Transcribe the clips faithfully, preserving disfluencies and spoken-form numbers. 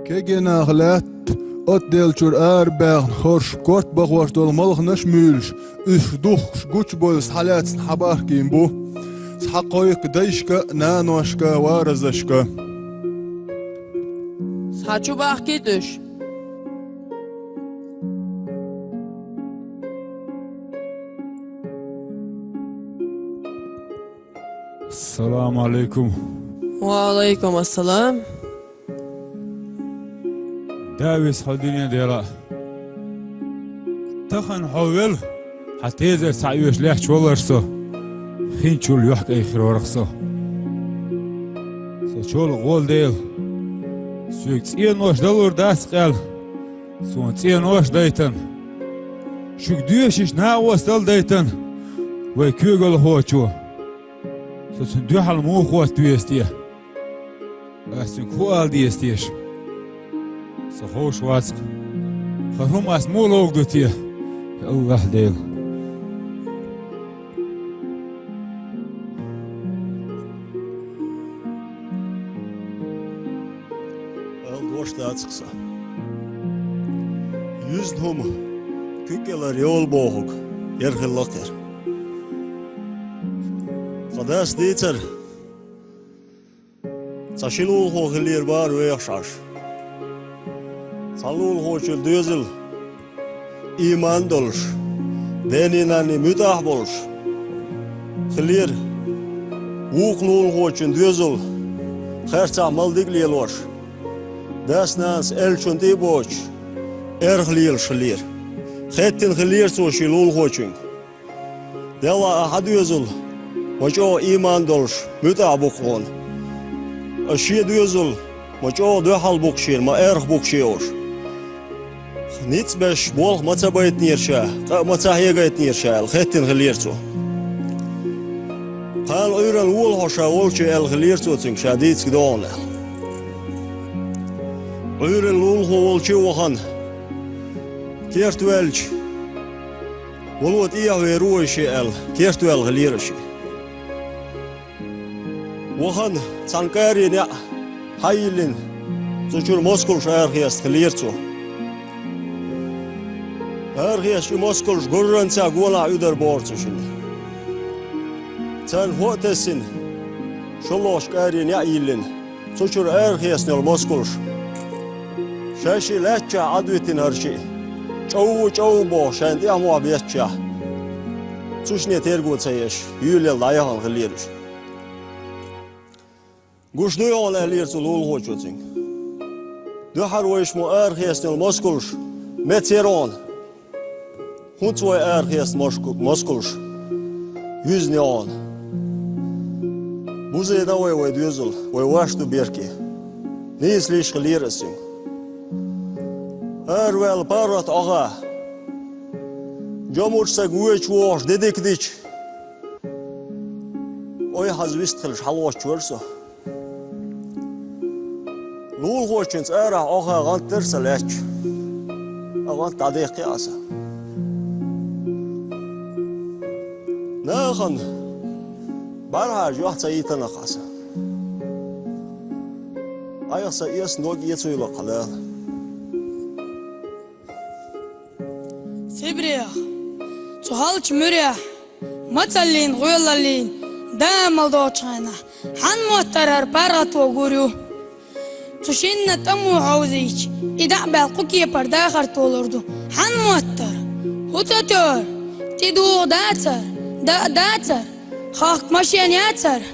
Кегий нах лаьтта, отделчуьра арабаьхна хорш корта бахош долу малханаш а муьйлуш, уьш духкуш гучубевлла схьалаьцна схьабахкийна бу. Схьакхойкху дайшка а, наношка а, варазашка а. Схьа чу бахкийта уьш. Ассаламу алейкум. Ва алейкум ассалам. Да веза хьо, дуьнен Дела. Тахана хьо велла, хьан тезар схьаоьцуш лаьтташ валара со. Хинчул йохкӀай хир вара со. Со чолхе гӀолла, Дела. Соьга цӀенош далур дац-кх аьлла, суна цӀенош а дайтина. Шуьга доьшуш накъосталла а дайтина вайн куьйгалхочо. Со цунна дуьхьал муха хӀотта веза те? Ас цуьнга хӀун ала деза теша? Сан ховш вац-кх. Хьан хӀума ас муха ловш ду те, я АллахӀ Дела? Ала дош дац-кх сан. Юьзна хӀума куьг кӀелара йолу бохург яра хилла-кх хӀара. Тхан дас дийцар, цхьа ши лулахо хиллера бара вехаш Ӏаш. Цхьана лулахочун доьзал ийман долуш, дений-нанний муьтӀахь болуш хиллера, вукху лулахочун доьзал харцахь малдиг а лелош, дас-нанас аьллачунна тӀе а боцуш, эрх лелаш хиллера. Хеттина хиллера цо шен лулахочуьнга: «Делахь а хьан доьзал ма чӀогӀа ийман долуш муьтӀахь бу-кх хьуна, ткъа шен доьзал ма чӀогӀа дуьхьал бу-кх шена, ма эрх бу-кх шен олуш. Ницкъ беш болх ма ца байтинера ша, къа а ма ца хьегайтинера ша», — аьлла, хеттина хиллера цо. «Кхана Ӏуьйранна вола хьо ша волчу», — аьлла хиллера цо цуьнга, ша дийциг догӀу аьлла. Ӏуьйранна лулахо волчу а вахана, керта ваьлча, «Вало, тӀехьа вер ву вай шен», — аьлла, керта ваьлла хиллера шен. Вахана, цхьана кӀаре неӀ хьайиллина, цу чуьра москулш арахеста хиллера цо. Арахеста и москулш гуранца гонах Ӏуьйр бара цу шинна. Царна хӀоъ тесна, шолгӀачу кӀаре неӀ йиллина, цу чуьра арахеста йолу москулш. Шаьш и лаьттачохь Ӏадвитина хӀара шиъ, чӀов-чӀов бохуш, шайна тӀаьхьа мохь беттачохь, цу шинна терго ца еш, юьйлаелла дӀаяхана хиллера уьш. «Гуш дуй хьуна?» — аьллера цу лулахочо цуьнга. «Дуьххьара вайша ма арахеста йолу москулш меца яра хьуна. ХӀунца вай арахеста мошку-, москулш? Юьзна яра хьуна. Бузийна вай, вай доьзал, вай ваьш ду беркате». Нийса лиш хиллера ас цуьнга. Араваьлла паргӀат Ӏохаха, жомурш саг воьдуш вогӀуш де дика дича, ой хьаза вистхилча хьалгӀоттуш вара со. Лулахочуьнца арахь Ӏохаха гӀант дара сан лаьтташ. Ткъа гӀант дӀадаьккхи Ӏа сан. Нахана бӀаьрхьажа юьхь ца йитина-кх Ӏа сан. Ӏайха сан эсна дог эцийла-кх Дала. Сибрех, цу хьалчу муьрехь, мацаллин, гӀоьллаллин, да амал доцучу хенахь, хьан моттара хӀара паргӀато гур ю? Цу шинна тӀамо хьовзийча, и дӀа а баьлла кху кепара дахар толур ду. Хьан моттара? ХӀун ца тоьар? ТӀе дугӀу дацара? Да а дацара? Хахка машен яцара?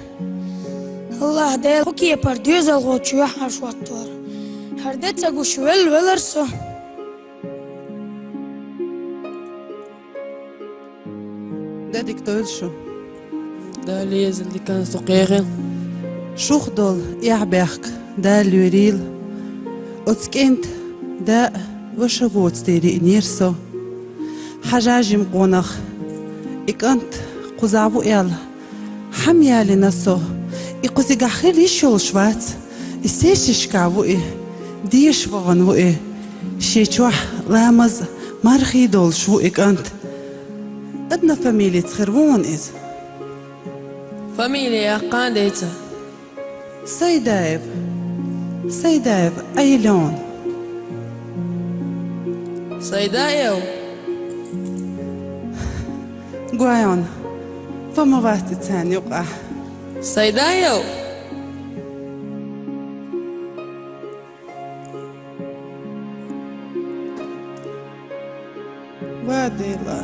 АллахӀ Дела, кху кепара доьзалхочун юьхь хьарш хӀоттора. ХӀара де ца гуш велла велара со. Де дика дойла шу. Дала езал диканца ду кхехьа. Шух долу эхь-бехк Дала лоьрийла. Оцу кӀентан да а, ваша а воцу дела йиънера со. Хьажа жима къонах, и кӀант кхузахь ву аьлла, хьама ялийна со, и кхузигахь хила йиш йолуш вац, и сесишка ву и, деша вахана ву и, шен чохь ламаз а, мархий а долуш ву и кӀант. Однофамилиец хир ву хьуна иза? Фамилия яккха а дайца. Сайдаев. Сайдаев Айлён. Сайдаев! Гуайон, ва ма вац царна юкъа. Сайдаев! Ва Дела,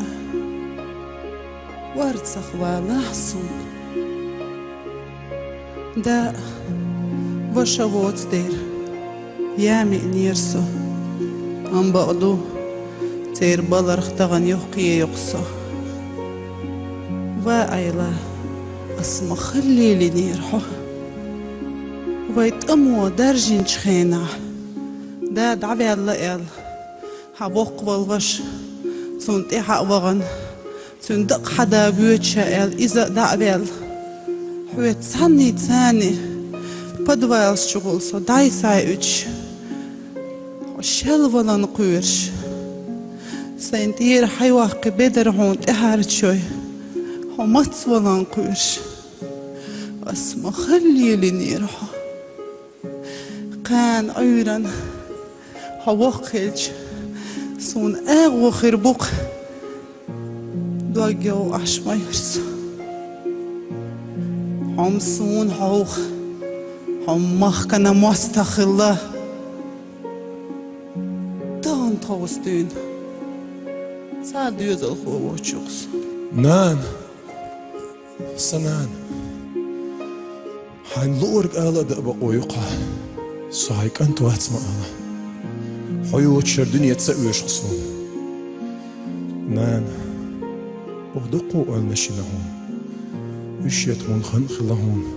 варцах валахь сун. Да, ваша воцу дера, я миънера со. Амма бакъду, церан баларх тахана юхкъе юкъу со. Ва Айла, ас ма хала лелийнера хьо. Вай тӀамо даржинчу хенахь, да дӀаваьлла аьлла, хьан воккхавала ваша, цунна тӀаьхьа а вахана, цуьнан дакъа хьада воьду ша аьлла, иза а дӀа а ваьлла. Хьоьца цхьаьнний царний подвалаш чухула со дӀай-схьай уьдуш, хьо шел валан кхоьруш. Сайн тӀера хьайохкхий бедар хьуна тӀаьхьарчой, хьо маца валан кхоьруш. Ас ма хала лелийнера хьо. Кхана Ӏуьйранна хьо воккха хилча, суна агӀо хир бу-кх, дог йовха Ӏаш ма яра со. Хьо-м суна хьовха, хьо-м махкана мостагӀ хилла. Тахана тховса дуьйна цхьа доьзалхо воцуш ю-кх со. Нана! Сан нана, хьайна луъург ала а дан бакъо ю-кх хьан. Со хьайн кӀант вац ма ала. Хьо йоцуш хӀара дуьне ца оьшу-кх суна. Нана, оха дуккха а ойланаш йина хьуна. Уьш я тхуна хан а хилла хьуна.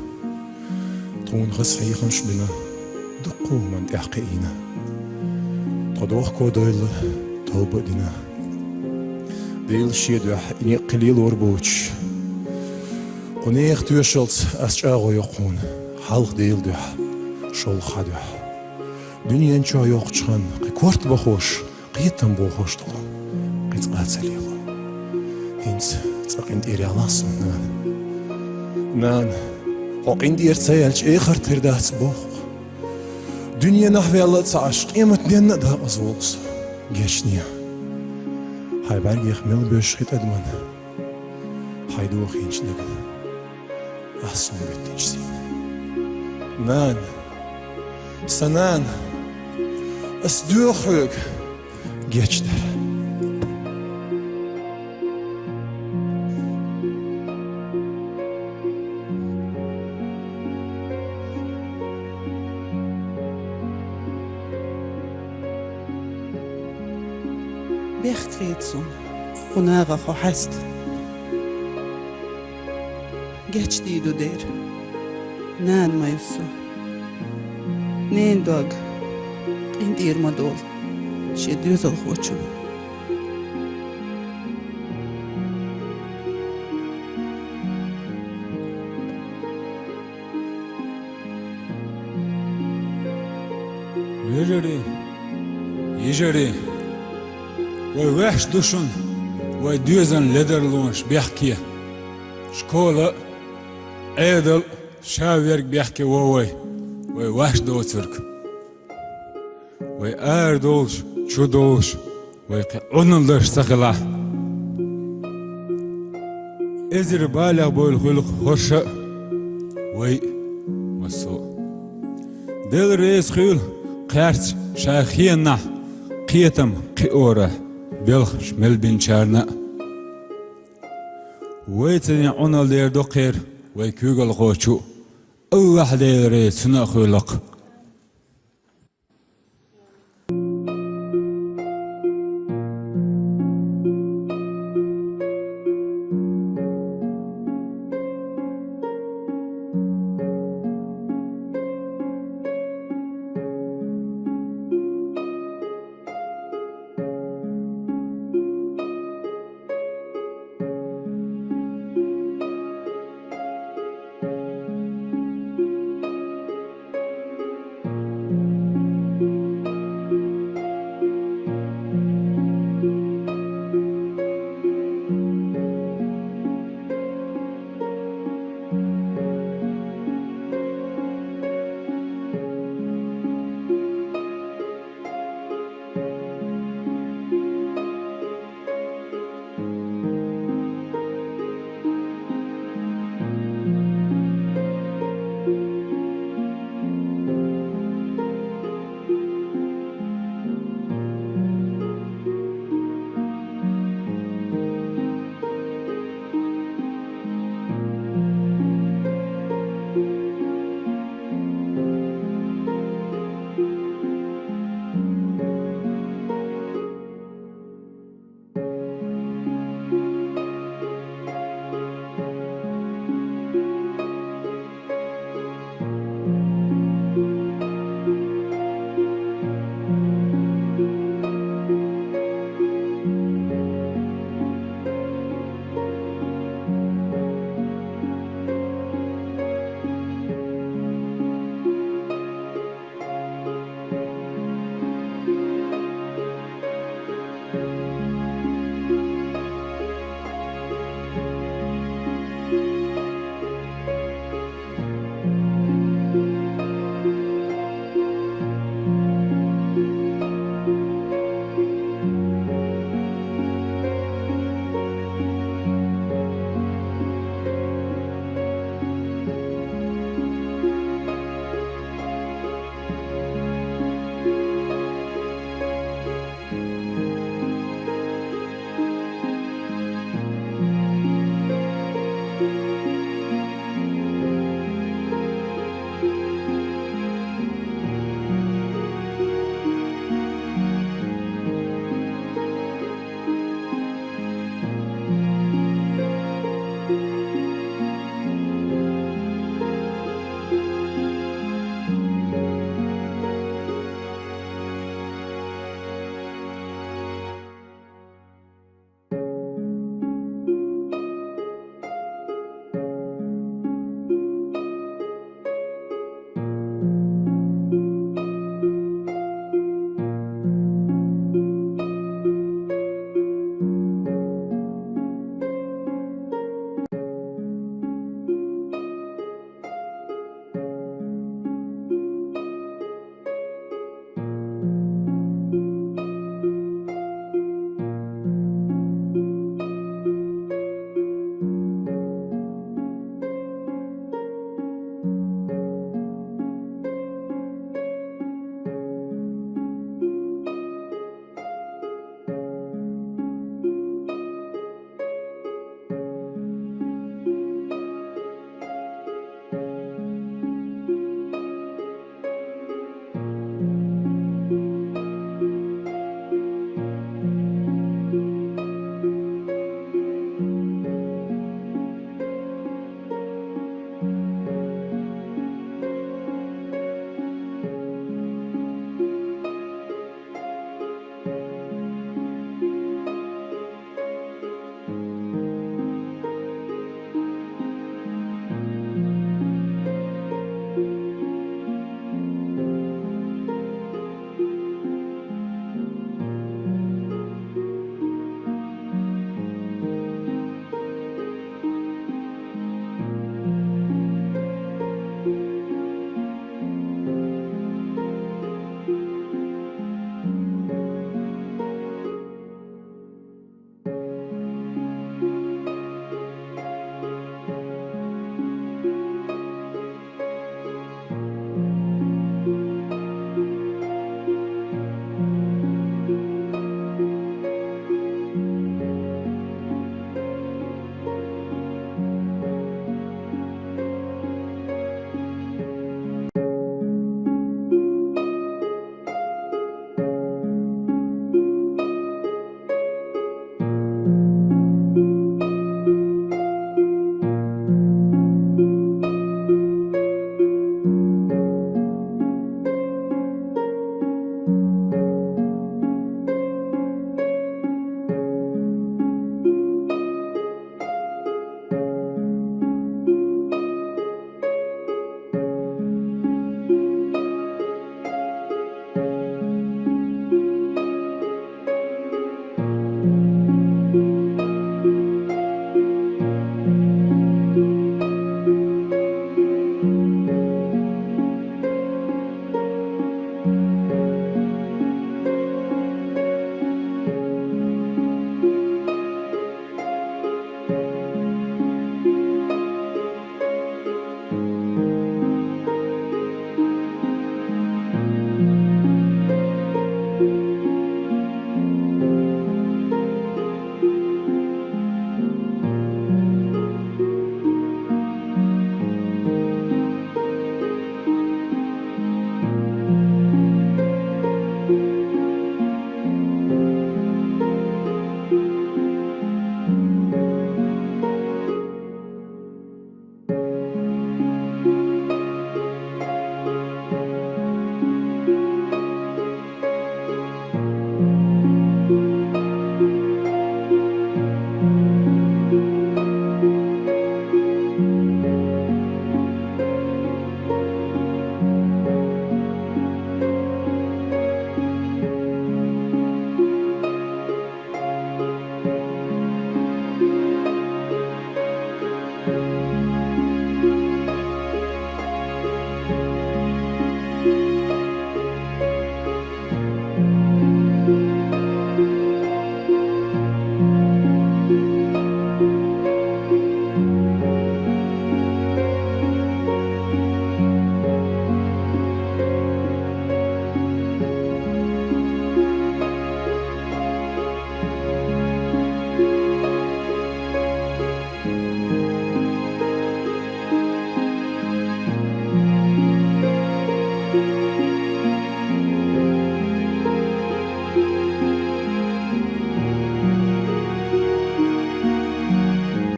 Тхуна хаза хьехамаш бина, дуккха а хӀуманна тӀаьхьакхиийна. Тхо дохко а довлла, товба а дина. Дела шен дуьхьа и некъ кхин лелор боцуш, кху нехан тоьшаллица ас чӀагӀо йо-кх хьуна, хьалха Делан дуьхьа, шолгӀа хьан дуьхьа. Дуьнен чохь йоккхучу ханна кхин корта бахош, кхетам бохош ду хьуна, кхин цкъа а ца лело. ХӀинца цкъа къинтӀера ялахь суна, нана. Нана, хьо къинтӀера ца яьлча, эхарт хир дац боху-кх. Дуьненахь ваьлла а ца Ӏаш, къематденна а дакъаза волу со. Гечде. Хьайн бӀаьргех мел боьшуш хи тӀадаман, хьайн дохийначу деган, ахь суна гуьттинчу сийна. Нана! Сан нана! Ас доьху хьоьга гечдар. Бехке хета суна кху нахах хьо хьаьста. Гечдийр ду дера, нана ма ю со. Ненан дог къинтӀера ма долу шен доьзалхочун. Вежарий, йижарий, вай ваьш ду шуна, вай доьзалан ледарлонаш бехке. Школа а, Ӏедал а, ша верг бехке во вай, вай ваьш доцург. Вай ара долуш, чу долуш, вай кхин Ӏуналлаш ца хилахь. Эзар балех бевлла хуьлу-кх хӀорш а, вай а, массо а. Дела реза хуьлу кхаьрца шайн хенахь кхетам кхиорехь белхаш мел бинчарна а. Вайцаний Ӏуналла дер ду-кх хӀара вай куьйгалхочун а. АллахӀ Дела реза цунна а хуьлу-кх.